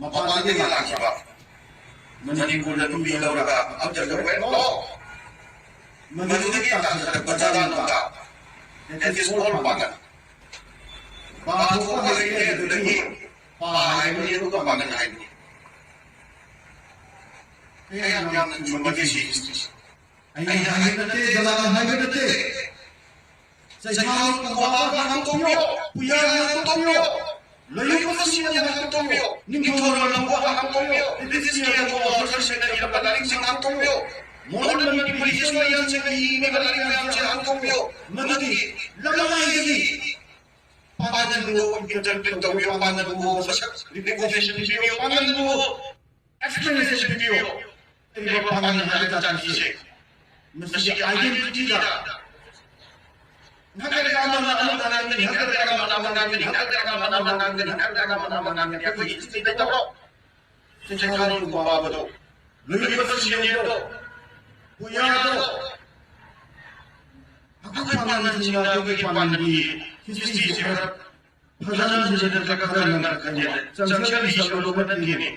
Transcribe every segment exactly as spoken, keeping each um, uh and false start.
ꯃꯄꯥꯟꯗꯒꯤ ꯂꯥꯛꯈꯤꯕ ꯃꯅꯤꯄꯨꯔꯗ ꯅꯨꯄꯤ ꯂꯧꯔꯒ ꯑꯝꯇ ꯂꯧꯔꯦ꯫ ꯃꯗꯨꯗꯒꯤ ꯇꯥꯁꯤꯜꯂꯛꯄ ꯖꯥꯠ ꯑꯃꯗ, that is called ꯄꯥꯡꯒꯜ꯫ ꯄꯥ ꯊꯣꯛꯄ ꯍꯩꯔꯦ, ꯑꯗꯨꯗꯒꯤ ꯄꯥ ꯍꯥꯏꯕꯅꯤ, ꯑꯗꯨꯒ ꯄꯥꯡꯒꯜ ꯍꯥꯏꯕꯅꯤ꯫ ꯀꯌꯥꯝ ꯌꯥꯝꯅ ꯆꯨꯝꯕꯒꯦ ꯁꯤ ꯍꯤꯁꯇ꯭ꯔꯤꯁꯦ? ꯑꯩꯅ ꯍꯥꯏꯕ ꯅꯠꯇꯦ, ꯖꯂꯥꯜꯅ ꯍꯥꯏꯕ ꯅꯠꯇꯦ꯫ ꯆꯩꯁꯥꯡ ꯄꯨꯕꯥꯕ ꯉꯥꯛꯊꯣꯛꯄꯤꯌꯣ, ꯄꯨꯌꯥ ꯉꯥꯛꯊꯣꯛꯄꯤꯌꯣ, ꯂꯣꯏꯌꯨꯝꯕꯁꯤꯡꯅ ꯉꯥꯛꯊꯣꯛꯄꯤꯌꯣ, ꯅꯤꯡꯊꯧ ꯂꯝꯕꯨ ꯉꯥꯛꯊꯣꯛꯄꯤꯌꯣ, ꯕ꯭ꯔꯤꯇꯤꯁꯀꯤ ꯑꯉꯧꯕ ꯑꯣꯐꯤꯁꯔꯁꯤꯡꯅ ꯏꯔꯝꯕ ꯂꯥꯏꯔꯤꯛꯁꯤꯡ ꯉꯥꯛꯊꯣꯛꯄꯤꯌꯣ, modern Manipuri historianꯁꯤꯡꯅ ꯏꯔꯤꯕ ꯂꯥꯏꯔꯤꯛ ꯃꯌꯥꯝꯁꯦ ꯉꯥꯛꯊꯣꯛꯄꯤꯌꯣ꯫ ꯃꯗꯨꯗꯤ ꯂꯃꯥꯏꯗꯒꯤ ꯄꯥꯟꯗꯟꯕꯨ interpret ꯇꯧꯕꯤꯌꯣ, ꯄꯥꯟꯗꯟꯕꯨ ꯃꯁꯛ recognition ꯄꯤꯕꯤꯌꯣ, ꯄꯥꯟꯗꯟꯕꯨ explanation ꯄꯤꯕꯤꯌꯣ꯫ ꯂꯩꯔꯤꯕ ꯄꯥꯡꯒꯜ ꯍꯥꯏꯕ ꯖꯥꯇꯤꯁꯦ, ꯃꯁꯤꯒꯤ identityꯗ ꯉꯥꯏꯍꯥꯛ ꯂꯩꯔꯒ ꯑꯃꯅ ꯑꯃ ꯉꯥꯡꯒꯅꯤ, ꯉꯥꯏꯍꯥꯛ ꯂꯩꯔꯒ ꯑꯃꯅ ꯑꯃ ꯉꯥꯡꯒꯅꯤ, ꯉꯥꯏꯍꯥꯛ ꯂꯩꯔꯒ ꯑꯃꯅ ꯑꯃ ꯉꯥꯡꯒꯅꯤ, ꯉꯥꯏꯍꯥꯛ ꯂꯩꯔꯒ ꯑꯃꯅ ꯑꯃ ꯉꯥꯡꯒꯅꯤ꯫ ꯑꯩꯈꯣꯏꯒꯤ history ꯂꯩꯇꯕ꯭ꯔꯣ? ꯆꯩꯁꯥꯡ ꯄꯨꯕꯥꯕꯗꯣ, ꯂꯣꯏꯌꯨꯝꯕ ꯁꯤꯅꯤꯌꯔꯗꯣ, ꯄꯨꯌꯥꯗꯣ, ꯑꯩꯈꯣꯏ ꯄꯥꯡꯒꯜꯁꯤꯡꯅ ꯑꯩꯈꯣꯏꯒꯤ ꯄꯥꯡꯒꯜꯒꯤ historyꯁꯦ ꯈꯔ ꯐꯖꯅ ꯅꯠꯇ꯭ꯔꯒ ꯈꯔ ꯉꯟꯅ ꯈꯪꯉꯦ꯫ ꯆꯪꯁꯤꯜꯂꯨꯕ ꯅꯠꯇꯦꯅꯦ꯫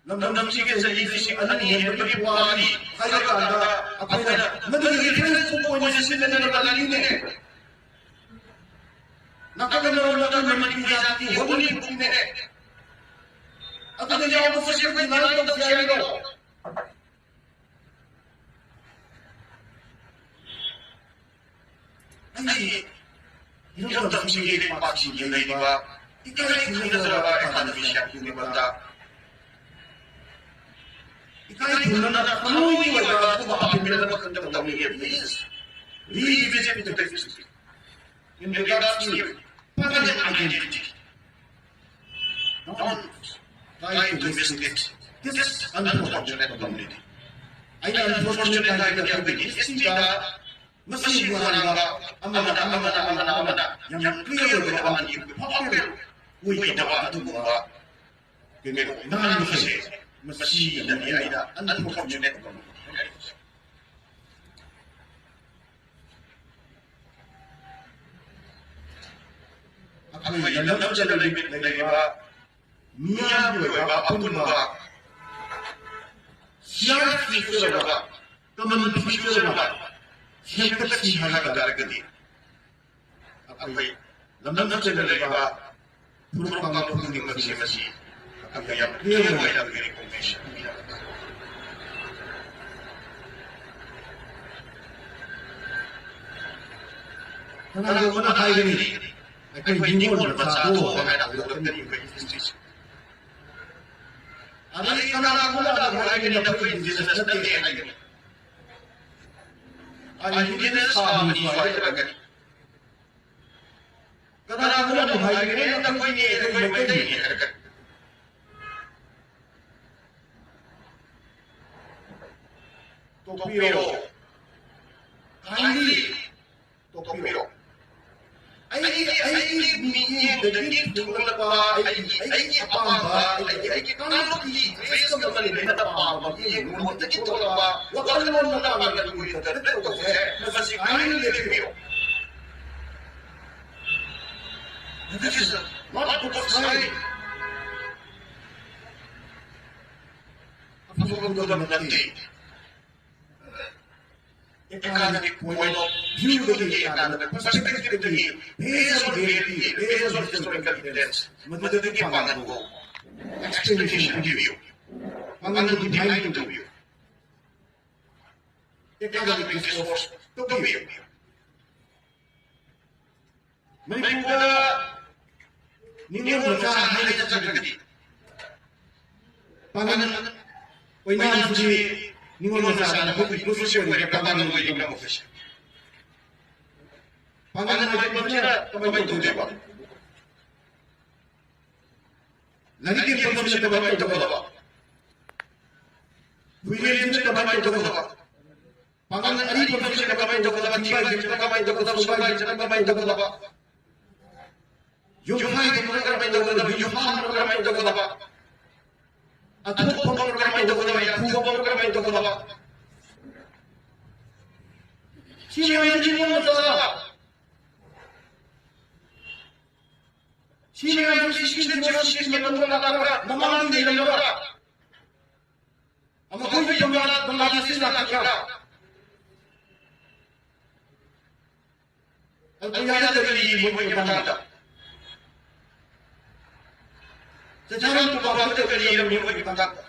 ꯂꯝꯗꯝꯁꯤꯒꯤ ꯆꯍꯤ ꯂꯤꯁꯤꯡ ꯑꯅꯤ ꯍꯦꯟꯕꯒꯤ ꯄꯨꯋꯥꯔꯤ ꯍꯥꯏꯕ ꯀꯥꯟꯗ ꯑꯩꯈꯣꯏꯅ ꯃꯗꯨꯒꯤ reference book ꯑꯣꯏꯅ ꯁꯤꯖꯤꯟꯅꯔꯤꯕ ꯂꯥꯏꯔꯤꯛꯅꯤꯅꯦ꯫ ꯅꯥꯀꯜ ꯑꯃꯔꯣꯝꯗ ꯑꯩꯈꯣꯏ ꯃꯅꯤꯄꯨꯔꯤ ꯖꯥꯇꯤꯒꯤ holy bookꯅꯤꯅꯦ꯫ ꯑꯗꯨꯗ ꯌꯥꯎꯕꯁꯦ ꯑꯩꯈꯣꯏ deny ꯇꯧꯁꯦ ꯍꯥꯏꯔꯣ? ꯑꯩ ꯏꯔꯝꯗꯝꯁꯤꯒꯤ ꯂꯩꯕꯥꯛꯁꯤꯒꯤ ꯂꯩꯔꯤꯕ ꯏꯀꯥꯏ ꯈꯨꯝꯅꯖꯔꯕ ꯑꯦꯀꯥꯗꯃꯤꯁꯤꯌꯥꯟꯒꯤ ꯃꯤꯃꯛꯇ ꯏꯀꯥꯏ ꯈꯨꯝꯅꯅ ꯊꯃꯣꯏꯒꯤ ꯑꯣꯏꯕ ꯑꯗꯨꯒꯨꯝꯕ appeal ꯑꯃꯈꯛꯇ ꯇꯧꯅꯤꯡꯉꯦ꯫ Please revisit the history in regards to Pangal identity. Don't try to mislead this unfortunate community. ꯑꯩꯅ unfortunate ꯍꯥꯏꯕꯗꯤ ꯑꯩꯈꯣꯏꯒꯤ historyꯗ ꯃꯁꯤꯒꯤ ꯃꯔꯝꯗ ꯑꯃꯅ ꯑꯃꯅ ꯑꯃꯅ ꯑꯃꯅ ꯌꯥꯝ clear ꯑꯣꯏꯕ ꯑꯃꯗꯤ ꯐꯥꯎꯔꯦ ꯑꯣꯏꯗꯕ ꯑꯗꯨꯒꯨꯝꯕ ꯀꯩꯅꯣ ꯉꯥꯡꯕꯁꯦ ꯃꯁꯤꯗꯅꯤ ꯑꯩꯅ unfortunate ꯑꯩꯈꯣꯏ ꯂꯝꯗꯝꯁꯤꯗ ꯂꯩꯔꯤꯕ ꯃꯤꯌꯥꯝꯒꯤ ꯑꯣꯏꯕ ꯑꯄꯨꯟꯕ ꯁꯤꯌꯥꯔ ꯐꯤꯆꯔ ꯑꯃ, ꯀꯃꯟ ꯐꯤꯆꯔ ꯑꯃ ꯁꯦꯝꯒꯠꯁꯤ ꯍꯥꯏꯕ ꯇꯥꯔꯒꯗꯤ, ꯑꯩꯈꯣꯏ ꯂꯝꯗꯝꯁꯤꯗ ꯂꯩꯔꯤꯕ ꯐꯨꯔꯨꯞ ꯀꯥꯡꯂꯨꯞ ꯈꯨꯗꯤꯡꯃꯛꯁꯤ ꯃꯁꯤ ꯑꯩꯈꯣꯏ ꯌꯥꯝ ꯀ꯭ꯂꯤꯌꯥꯔ ꯑꯣꯏꯅ ꯑꯩꯈꯣꯏꯒꯤ ꯔꯤꯀꯣꯒꯅꯤꯁꯟ ꯄꯤꯔꯕ꯫ ꯀꯅꯥꯒꯨꯝꯕꯅ ꯍꯥꯏꯒꯅꯤ, "ꯑꯩꯈꯣꯏ ꯅꯤꯉꯣꯜ ꯃꯆꯥꯗꯣ" ꯍꯥꯏꯅ ꯍꯧꯔꯛꯀꯅꯤ ꯑꯩꯈꯣꯏ ꯍꯤꯁꯇ꯭ꯔꯤꯁꯦ꯫ ꯑꯗꯩ ꯀꯅꯥꯒꯨꯝꯕꯅ ꯑꯃꯨꯛ ꯍꯥꯏꯒꯅꯤ, "ꯑꯩꯈꯣꯏ ꯏꯟꯗꯤꯖꯤꯅꯁ ꯅꯠꯇꯦ" ꯍꯥꯏꯒꯅꯤ꯫ ꯑꯩ ꯏꯟꯗꯤꯖꯤꯅꯁ ꯁꯥꯕꯅꯤꯁꯨ ꯍꯥꯏꯔꯛꯀꯅꯤ꯫ ꯀꯅꯥꯒꯨꯝꯕꯅ ꯑꯃꯨꯛ ꯍꯥꯏꯒꯅꯤ, "ꯑꯩꯈꯣꯏꯗꯤ ꯑꯩꯈꯣꯏ ꯃꯩꯇꯩꯅꯤ" ꯍꯥꯏꯔꯛꯀꯅꯤ꯫ ꯇꯣꯛꯄꯤꯔꯣ꯫ Kindly ꯇꯣꯛꯄꯤꯔꯣ꯫ ꯑꯩꯒꯤ, ꯑꯩꯒꯤ ꯃꯤꯠꯌꯦꯡꯗꯒꯤ ꯊꯣꯛꯂꯛꯄ, ꯑꯩꯒꯤ, ꯑꯩꯒꯤ ꯑꯄꯥꯝꯕ, ꯑꯩꯒꯤ, ꯑꯩꯒꯤ ꯀꯥꯡꯂꯨꯞꯀꯤ interest ꯑꯃ ꯂꯩꯕꯅ ꯄꯥꯝꯕ ꯃꯤꯠꯌꯦꯡ ꯂꯣꯟꯗꯒꯤ ꯊꯣꯛꯂꯛꯄ ꯋꯥꯈꯜꯂꯣꯟ ꯃꯇꯥꯡꯗ ꯑꯩꯈꯣꯏ ꯇꯧꯕꯁꯦ, ꯃꯁꯤ kindly ꯂꯦꯞꯄꯤꯌꯨ꯫ This is not good sign. ꯑꯐꯕ ꯈꯨꯗꯝ ꯅꯠꯇꯦ꯫ Academic point of viewꯗꯒꯤ, academic perspectiveꯗꯒꯤ, based on reality, based on historical evidence, ꯃꯗꯨꯗꯒꯤ ꯄꯥꯡꯒꯜ ꯍꯧ꯫ Explanation ꯄꯤꯕꯤꯌꯨ꯫ ꯄꯥꯡꯒꯜ define ꯇꯧꯕꯤꯌꯨ꯫ Academic discourse ꯇꯧꯕꯤꯌꯨ꯫ ꯃꯅꯤꯄꯨꯔꯗ ꯅꯤꯉꯣꯜ ꯃꯆꯥ ꯍꯥꯏꯅ ꯆꯠꯈ꯭ꯔꯒꯗꯤ, ꯄꯥꯡꯒꯜ ꯑꯣꯏꯅꯥꯝꯁꯤꯗꯤ ꯅꯤꯉꯣꯜ ꯃꯆꯥꯅ ꯑꯩꯈꯣꯏ inclusive ꯑꯣꯏꯔꯤꯕ꯭ꯔꯥ, ꯄꯥꯡꯒꯜ ꯑꯣꯏꯔꯤꯕ꯭ꯔꯥ ꯃꯈꯣꯏꯁꯦ? ꯄꯥꯡꯒꯜ ꯍꯥꯏꯕꯁꯤꯅ ꯀꯃꯥꯏꯅ ꯇꯧꯗꯣꯏꯕ? ꯂꯥꯏꯔꯤꯛ ꯌꯦꯛꯄꯁꯤꯅ ꯀꯃꯥꯏꯅ ꯇꯧꯒꯗꯕ? ꯍꯨꯏꯔꯦꯟꯁꯤꯅ ꯀꯃꯥꯏꯅ ꯇꯧꯒꯗꯕ? ꯄꯥꯡꯒꯜ ꯑꯔꯤꯕꯁꯤꯅ ꯀꯃꯥꯏꯅ ꯇꯧꯒꯗꯕ? ꯊꯤꯕꯥꯏꯁꯤꯅ ꯀꯃꯥꯏꯅ ꯇꯧꯒꯗꯕ? ꯁꯨꯝꯕꯥꯏꯁꯤꯅ ꯀꯃꯥꯏꯅ ꯇꯧꯒꯗꯕ? ꯌꯨꯝꯈꯥꯏꯕꯅ ꯀꯃꯥꯏꯅ ꯇꯧꯒꯗꯕ? ꯌꯨꯝꯐꯥꯝꯅ ꯀꯃꯥꯏꯅ ꯇꯧꯒꯗꯕ? ꯑꯊꯣꯛꯄꯅ ꯀꯃꯥꯏꯅ ꯇꯧꯒꯗꯕ? ꯌꯥꯝꯐꯨꯕꯅ ꯀꯃꯥꯏꯅ ꯇꯧꯒꯗꯕ? ꯁꯤ ꯃꯌꯥꯝꯁꯤ ꯅꯤꯉꯣꯜ ꯃꯆꯥ꯫ ꯁꯤ ꯃꯌꯥꯝꯁꯤ ꯁꯤꯛꯁꯇꯤꯟ ꯖꯦꯔꯣ ꯁꯤꯛꯁꯀꯤ ꯃꯇꯨꯡꯗ ꯂꯥꯛꯄ꯭ꯔꯥ? ꯃꯃꯥꯡꯗ ꯂꯩꯔꯝꯕ꯭ꯔꯥ? ꯃꯈꯣꯏꯒꯤ ꯕꯪꯒ꯭ꯂꯥ-, ꯕꯪꯒ꯭ꯂꯥꯗꯦꯁꯇ ꯂꯥꯛꯈꯤꯕ꯭ꯔꯥ? ꯑꯜ ꯀꯣꯌꯥꯗ ꯀꯔꯤ ꯏꯔꯤ ꯃꯣꯏꯒꯤ ꯃꯇꯥꯡꯗ? ꯆꯦꯟꯁꯥꯡ ꯇꯨꯕꯥꯛꯇ ꯀꯔꯤ ꯏꯔꯝꯃꯤ ꯃꯣꯏꯒꯤ ꯃꯇꯥꯡꯗ?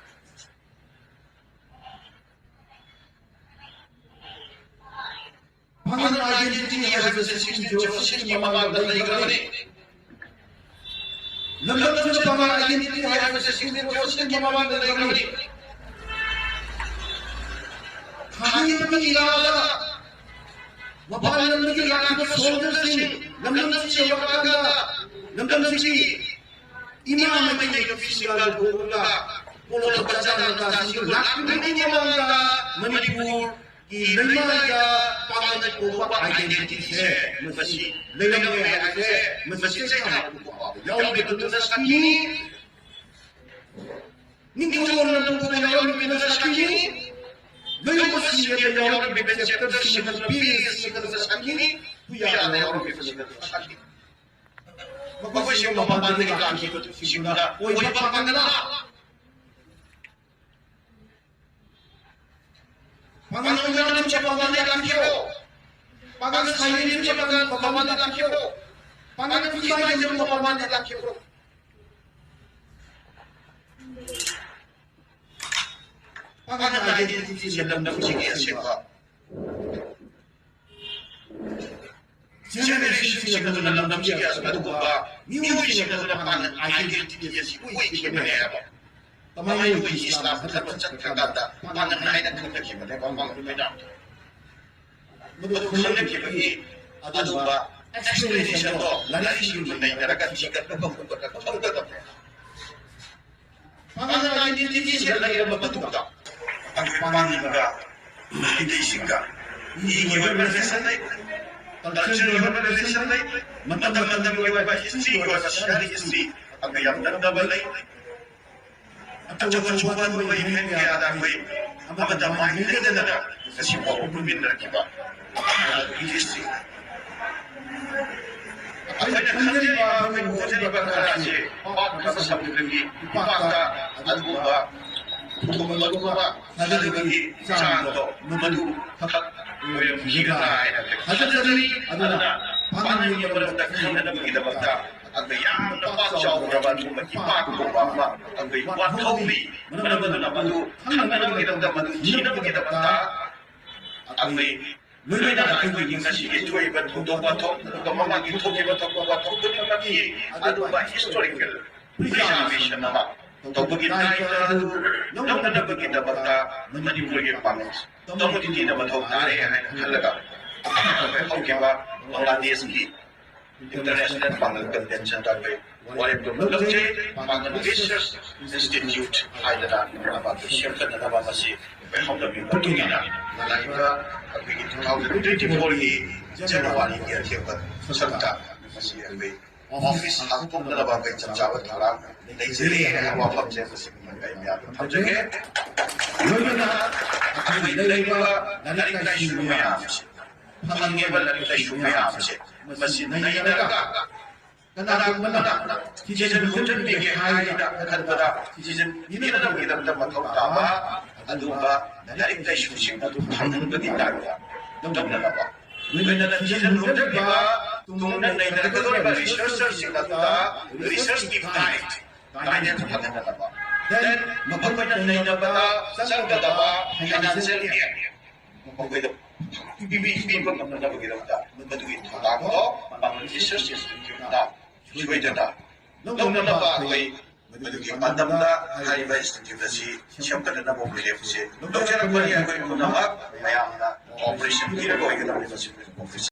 ꯄꯥꯡꯒꯜ identity ꯍꯥꯏꯕꯁꯦ ꯁꯤꯛꯁꯇꯤꯟ ꯖꯦꯔꯣ ꯁꯤꯛꯁꯀꯤ ꯃꯃꯥꯡꯗ ꯂꯩꯈ꯭ꯔꯕꯅꯤ꯫ ꯂꯝꯗꯝꯁꯤꯗ ꯄꯥꯡꯒꯜ identity ꯍꯥꯏꯕꯁꯦ ꯁꯤꯛꯁꯇꯤꯟ ꯖꯦꯔꯣ ꯁꯤꯛꯁꯀꯤ ꯃꯃꯥꯡꯗ ꯂꯩꯈ꯭ꯔꯕꯅꯤ꯫ ꯊꯥꯡꯒꯤ ꯏꯔꯥꯗ ꯃꯄꯥꯟ ꯂꯝꯗꯒꯤ ꯂꯥꯛꯈꯤꯕ soldierꯁꯤꯡ ꯂꯝꯗꯝꯁꯤ ꯌꯧꯔꯛꯑꯀꯥꯟꯗ ꯂꯝꯗꯝꯁꯤꯒꯤ ꯏꯃꯥ ꯃꯩꯇꯩ ꯅꯨꯄꯤꯁꯤꯡꯒ ꯂꯨꯍꯣꯡꯉꯒ ꯄꯣꯂꯣ ꯇꯝꯕ ꯆꯠꯅꯔꯒ ꯁꯤꯗ ꯂꯥꯛꯇ꯭ꯔꯤꯉꯩꯒꯤ ꯃꯃꯥꯡꯗ ꯃꯅꯤꯄꯨꯔꯒꯤ ꯂꯩꯃꯥꯏꯗ ꯄꯥꯡꯒꯜ ꯀꯧꯕ identityꯁꯦ ꯃꯁꯤ ꯂꯩꯔꯝꯃꯦ ꯍꯥꯏꯕꯁꯦ ꯃꯁꯤ ꯆꯩ ꯊꯥꯡꯅ ꯎꯄꯥꯕ ꯌꯥꯎꯔꯝꯃꯤ ꯁꯥꯈꯤꯅꯤ꯫ ꯅꯤꯡꯊꯧ ꯂꯣꯟꯅ ꯄꯨꯕꯗ ꯌꯥꯎꯔꯝꯃꯤ ꯁꯥꯈꯤꯅꯤ꯫ ꯂꯣꯏꯅꯃꯛ ꯁꯤꯕꯗ ꯌꯥꯎꯔꯝꯃꯤ chapterꯁꯤꯡ ꯑꯗꯨ ꯄꯦꯖꯁꯤꯡ ꯑꯗꯨ ꯁꯥꯈꯤꯅꯤ꯫ ꯍꯨꯏꯌꯥꯅ ꯌꯥꯎꯔꯝꯃꯤ ꯁꯥꯈꯤꯅꯤ꯫ ꯃꯈꯣꯏꯁꯤꯡ ꯃꯄꯥꯟꯗꯒꯤ ꯂꯥꯛꯈꯤꯕꯁꯤꯡꯗꯨꯅ ꯑꯣꯏꯕ ꯄꯥꯡꯒꯜꯅ ꯄꯥꯡꯒꯜ ꯑꯣꯏꯅ ꯂꯝꯆꯠ ꯃꯄꯥꯟꯗ ꯂꯥꯛꯈꯤꯕ꯭ꯔꯣ? ꯄꯥꯡꯒꯜ ꯁꯥꯏꯅꯤꯡꯁꯦ ꯃꯄꯥꯟꯗ ꯂꯥꯛꯈꯤꯕ꯭ꯔꯣ? ꯄꯥꯡꯒꯜ ꯈꯨꯠꯁꯥꯏꯅꯤꯡꯁꯦ ꯃꯄꯥꯟꯗ ꯂꯥꯛꯈꯤꯕ꯭ꯔꯣ? ꯄꯥꯡꯒꯜ identityꯁꯦ ꯂꯝꯗꯝꯁꯤꯒꯤ ꯑꯁꯦꯡꯕ generationꯁꯤꯡ ꯑꯗꯨꯅ ꯂꯝꯗꯝꯁꯤꯒꯤ ꯑꯗꯨꯒꯨꯝꯕ ꯃꯤꯑꯣꯏꯁꯤꯡ ꯑꯗꯨꯅ ꯄꯥꯡꯒꯜ identity ꯑꯁꯤ ꯑꯣꯏꯈꯤꯕꯅꯦ ꯍꯥꯏꯕ꯫ ꯀꯃꯥꯏꯅ ꯑꯣꯏꯈꯤ? ꯏꯁꯂꯥꯝ ꯙꯔꯃ ꯆꯠꯈ꯭ꯔꯀꯥꯟꯗ ꯄꯥꯡꯒꯜ ꯍꯥꯏꯅ ꯈꯪꯅꯈꯤꯕꯅꯦꯕ ꯃꯥꯡꯂꯣꯝ ꯃꯩꯔꯥ꯫ ꯃꯗꯨ ꯈꯪꯅꯈꯤꯕꯒꯤ ꯑꯗꯨꯒꯨꯝꯕ explanationꯗꯣ ꯂꯥꯏꯔꯤꯛꯁꯤꯡꯗꯨ ꯅꯩꯅꯔꯒ ꯊꯤꯒꯠꯂꯒ ꯈꯣꯝꯒꯠꯂꯒ ꯈꯪꯒꯗꯕꯅꯦ꯫ ꯄꯥꯡꯒꯜ identityꯁꯦ ꯂꯩꯔꯕ ꯃꯇꯨꯡꯗ ꯄꯥꯡꯒꯜꯒ ꯃꯩꯇꯩꯁꯤꯡꯒ ꯃꯤꯒꯤ ꯑꯣꯏꯕ relation ꯂꯩ, cultureꯒꯤ ꯑꯣꯏꯕ relation ꯂꯩ, ꯃꯇꯝ ꯃꯇꯝꯒꯤ ꯑꯣꯏꯕ historyꯒꯤ ꯑꯣꯏꯕ shared history ꯑꯗꯨ ꯌꯥꯝ ꯅꯛꯅꯕ ꯂꯩ꯫ ꯑꯆꯧ ꯑꯆꯧꯕ ꯑꯗꯨꯒꯨꯝꯕ event ꯀꯌꯥꯗ ꯑꯩꯈꯣꯏ ꯑꯃꯗ ꯃꯥꯏ ꯂꯩꯅꯗꯅ ꯉꯁꯤ ꯐꯥꯎꯕ ꯄꯨꯟꯃꯤꯟꯅꯔꯛꯈꯤꯕ ꯚꯥꯔꯠꯀꯤ history꯫ ꯑꯩꯈꯣꯏꯅ ꯈꯟꯖꯔꯤꯕ, ꯑꯩꯈꯣꯏꯅ ꯎꯖꯔꯤꯕ ꯈꯔ ꯑꯁꯤ ꯄꯥꯛꯅ ꯁꯃꯨꯗ꯭ꯔꯒꯤ ꯏꯄꯥꯛꯇ ꯑꯗꯨꯒꯨꯝꯕ ꯊꯨꯝꯕꯒꯨꯝꯕ ꯊꯥꯗꯕꯒꯤ ꯆꯥꯡꯗꯣ ꯃꯗꯨ ꯈꯛ ꯑꯣꯏꯔꯝꯈꯤꯒꯗ꯭ꯔꯥ ꯍꯥꯏꯅ ꯊꯥꯖꯖꯔꯤ꯫ ꯑꯗꯨꯅ ꯄꯥꯉꯜꯒꯤ ꯃꯔꯝꯗ ꯈꯪꯅꯅꯕꯒꯤꯗꯃꯛꯇ ꯑꯗꯨꯒ ꯌꯥꯝꯅ ꯄꯥꯛ ꯆꯥꯎꯈ꯭ꯔꯕ ꯑꯗꯨꯒꯨꯝꯕ ꯏꯄꯥꯛꯀꯨꯝꯕ ꯑꯃ ꯑꯩꯈꯣꯏ ꯋꯥꯊꯧꯔꯤ꯫ ꯃꯔꯝ ꯑꯗꯨꯅ ꯃꯗꯨ ꯈꯪꯅꯅꯕꯒꯤꯗꯃꯛꯇ, ꯃꯗꯨ ꯊꯤꯅꯕꯒꯤꯗꯃꯛꯇ ꯑꯩꯈꯣꯏ ꯂꯣꯏꯅꯅ ꯑꯩꯈꯣꯏꯒꯤ ꯉꯁꯤꯒꯤ ꯊꯣꯛꯏꯕ ꯊꯧꯗꯣꯛ ꯋꯥꯊꯣꯛ, ꯑꯗꯨꯒ ꯃꯃꯥꯡꯒꯤ ꯊꯣꯛꯈꯤꯕ ꯊꯧꯗꯣꯛ ꯋꯥꯊꯣꯛ ꯈꯨꯗꯤꯡꯃꯛꯀꯤ ꯑꯗꯨꯝꯕ historical preservation ꯑꯃ ꯇꯧꯕꯒꯤ ꯗꯥꯏꯇ ꯑꯗꯨ ꯂꯧꯅꯅꯕꯒꯤꯗꯃꯛꯇ ꯃꯅꯤꯄꯨꯔꯒꯤ ꯄꯥꯡꯒꯜ ꯇꯧꯕꯒꯤ ꯃꯊꯧ ꯇꯥꯔꯦ ꯍꯥꯏꯅ ꯈꯜꯂꯒ ꯑꯩꯈꯣꯏ ꯍꯧꯈꯤꯕ ꯕꯪꯒ꯭ꯂꯥꯗꯦꯁꯀꯤ International Pangal Convention ꯗ ꯑꯩꯈꯣꯏ ꯋꯥꯔꯦꯞꯇꯨ ꯂꯧꯖꯩ꯫ Pangal Research Institute ꯍꯥꯏꯗꯅ ꯑꯃ ꯁꯦꯝꯒꯠꯅꯅꯕ ꯃꯁꯤ ꯑꯩꯈꯣꯏ ꯍꯧꯅꯕꯤ ꯃꯇꯨꯡ ꯏꯟꯅ ꯂꯥꯛꯂꯤꯕ ꯑꯩꯈꯣꯏꯒꯤ two thousand twenty four ꯒꯤ January ꯒꯤ ꯑꯊꯦꯡꯕ ꯁꯔꯨꯛꯇ ꯃꯁꯤ ꯑꯩꯈꯣꯏ office ꯍꯥꯡꯗꯣꯛꯅꯅꯕ ꯑꯩꯈꯣꯏ ꯆꯞ ꯆꯥꯕ ꯊꯧꯔꯥꯡ ꯂꯩꯖꯔꯤ ꯍꯥꯏꯕ ꯋꯥꯐꯝꯁꯦ ꯃꯁꯤ ꯑꯩ ꯃꯌꯥꯝꯗ ꯊꯝꯖꯒꯦ꯫ ꯂꯣꯏꯅꯅ ꯑꯩꯈꯣꯏꯒꯤ ꯂꯩꯔꯤꯕ ꯂꯥꯏꯔꯤꯛ ꯂꯥꯏꯁꯨ ꯃꯌꯥꯝꯁꯦ, ꯐꯪꯉꯤꯕ ꯂꯥꯏꯔꯤꯛ ꯂꯥꯏꯁꯨ ꯃꯌꯥꯝꯁꯦ ꯃꯁꯤ ꯅꯩꯅꯔꯒ ꯀꯅꯥꯒꯨꯝꯕꯅ ꯊꯤꯖꯤꯟ ꯍꯨꯝꯖꯤꯟꯕꯤꯒꯦ ꯍꯥꯏꯅ ꯈꯟꯕꯗ ꯊꯤꯖꯤꯟꯕꯤꯅꯕꯒꯤꯗꯃꯛꯇ ꯃꯊꯧ ꯇꯥꯕ ꯑꯗꯨꯒꯨꯝꯕ ꯂꯥꯏꯔꯤꯛ ꯂꯥꯏꯁꯨꯁꯤꯡ ꯑꯗꯨ ꯐꯪꯍꯟꯕꯒꯤ ꯇꯥꯏꯞꯇ ꯇꯧꯅꯅꯕ, ꯂꯣꯏꯅꯅ ꯊꯤꯖꯤꯟ ꯍꯨꯝꯖꯤꯟꯕꯤꯕ, ꯇꯨꯡꯗ ꯅꯩꯅꯔꯛꯀꯗꯧꯔꯤꯕ researcher ꯁꯤꯡ ꯑꯗꯨꯗ research ꯀꯤ guide, guidance ꯐꯪꯍꯟꯅꯕ, then ꯃꯈꯣꯏꯅ ꯅꯩꯅꯕꯗ ꯆꯪꯒꯗꯕ financial aid ꯃꯈꯣꯏꯗ ꯄꯤꯕꯤ-, ꯄꯤꯕ ꯉꯝꯅꯅꯕꯒꯤꯗꯃꯛꯇ ꯃꯗꯨꯒꯤ ꯊꯧꯗꯥꯡꯗꯣ Pangal Research Institute ꯅ ꯁꯣꯏꯗꯅ ꯂꯧꯅꯅꯕ ꯑꯩꯈꯣꯏ ꯃꯗꯨꯒꯤ ꯄꯥꯟꯗꯝꯗ ꯍꯥꯏꯔꯤꯕ institute ꯑꯁꯤ ꯁꯦꯝꯒꯠꯅꯅꯕ ꯋꯥꯔꯦꯞꯁꯦ ꯂꯧꯖꯔꯛꯄꯅꯤ꯫ ꯑꯩꯈꯣꯏ ꯄꯨꯝꯅꯃꯛ ꯃꯌꯥꯝꯅ cooperation ꯄꯤꯔꯒ ꯑꯣꯏꯒꯗꯕꯅꯤ꯫ ꯃꯁꯤ office